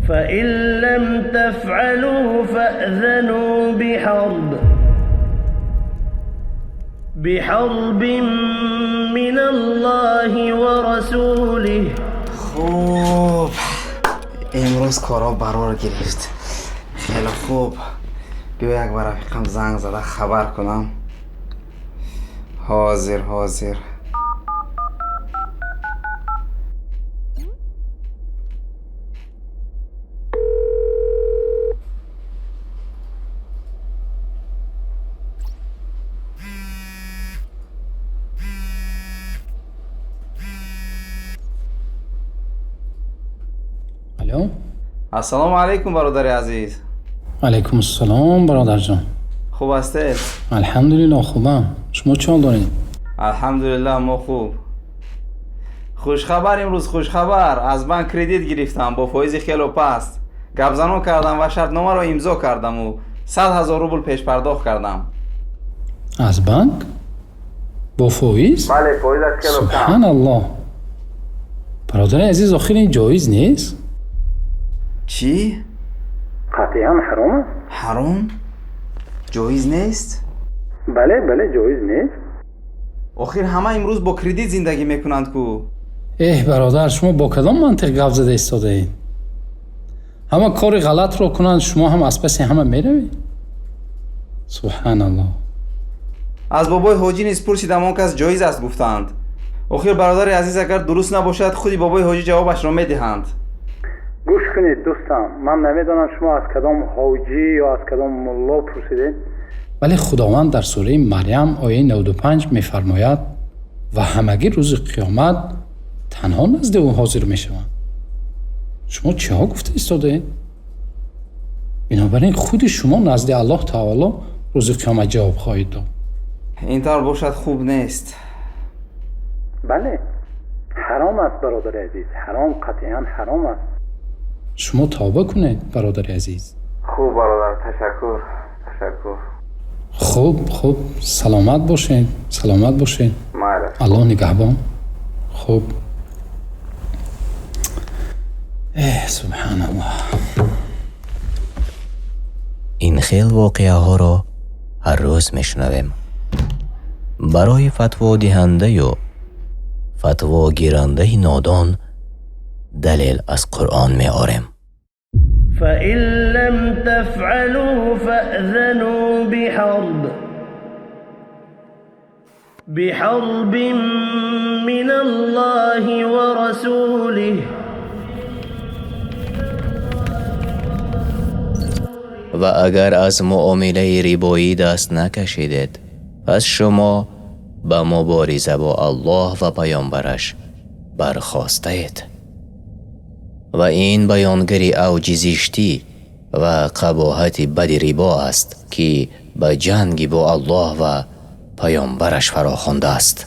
فإن لم تفعلوا فأذنوا بحرب من الله ورسوله. Хуб, имрӯз корҳо барор гирифт. Хеле хуб. Биё, як ба рафиқам занг зада хабар кунам. Ҳозир, ҳозир. Алло. Ассалому алайкум, бародари азиз. Алайкум ассалом, бародарҷон. Хуб ҳастед? Алҳамдулилло, хубам. Шумо чӣ ҳол доред? Алҳамдулиллаҳ, мо хуб. Хушхабар имрӯз, хушхабар. Аз банк кредит гирифтам бо фоизи хело паст. Гапзанон кардам ва шартномаро имзо кардаму 100 000 рубл пешпардохт кардам. Аз банк бо фоиз? Бале, фоизаш хело кам. Субҳаналлоҳ, бародари азиз, охир ин ҷоиз нест. Чӣ? Қатъиян ҳаром аст. Ҳаром? Ҷоиз нест? Бале, бале, ҷоиз нест. Охир ҳама имрӯз бо кредит зиндагӣ мекунанд ку. Эҳ, бародар, шумо бо кадом мантиқ гап зада истодаед? Ҳама кори ғалатро кунанд, шумо ҳам аз паси ҳама меравед? Субҳаналлоҳ. Аз бобои ҳоҷӣ низ пурсидам, он кас ҷоиз аст гуфтанд. Охир, бародари азиз, агар дуруст набошад, худи бобои ҳоҷӣ ҷавобашро медиҳанд. Гӯш кунед, дӯстам, ман намедонам, шумо аз кадом ҳоҷӣ ё аз кадом мулло пурсидед, вале Худованд дар сураи Марьям, ояи 95, мефармояд: «Ва ҳамагӣ рӯзи қиёмат танҳо назди ӯ ҳозир мешаванд». Шумо чиҳо гуфта истодаед? Бинобар ин худи шумо назди Аллоҳ таоло рӯзи қиёмат ҷавоб хоҳед дод. Ин тавр бошад, хуб нест. Бале, ҳаром аст, бародари азиз, ҳаром, қатъиян ҳаром аст. Шумо тавба кунед, бародари азиз. Хуб, бародар, ташаккур, ташаккур. Хуб, хуб, саломат бошед, саломат бошед. Майли. Аллоҳ нигаҳбон. Хуб. Эҳ, субҳаналлоҳ. Ин хел воқеаҳоро ҳар рӯз мешунавем. Барои фатводиҳандаю фатвогирандаи нодон далел аз Қуръон меорем. فإن لم تفعلوا فأذنوا بحرب من الله ورسوله. Ва агар аз муомилаи рибоӣ даст накашидед, пас шумо ба мубориза бо Аллоҳ ва паёмбараш бархостаед. Ва ин баёнгари авҷи зиштӣ ва қабоҳати бади рибо аст, ки ба ҷанги бо Аллоҳ ва паёмбараш фарохондааст.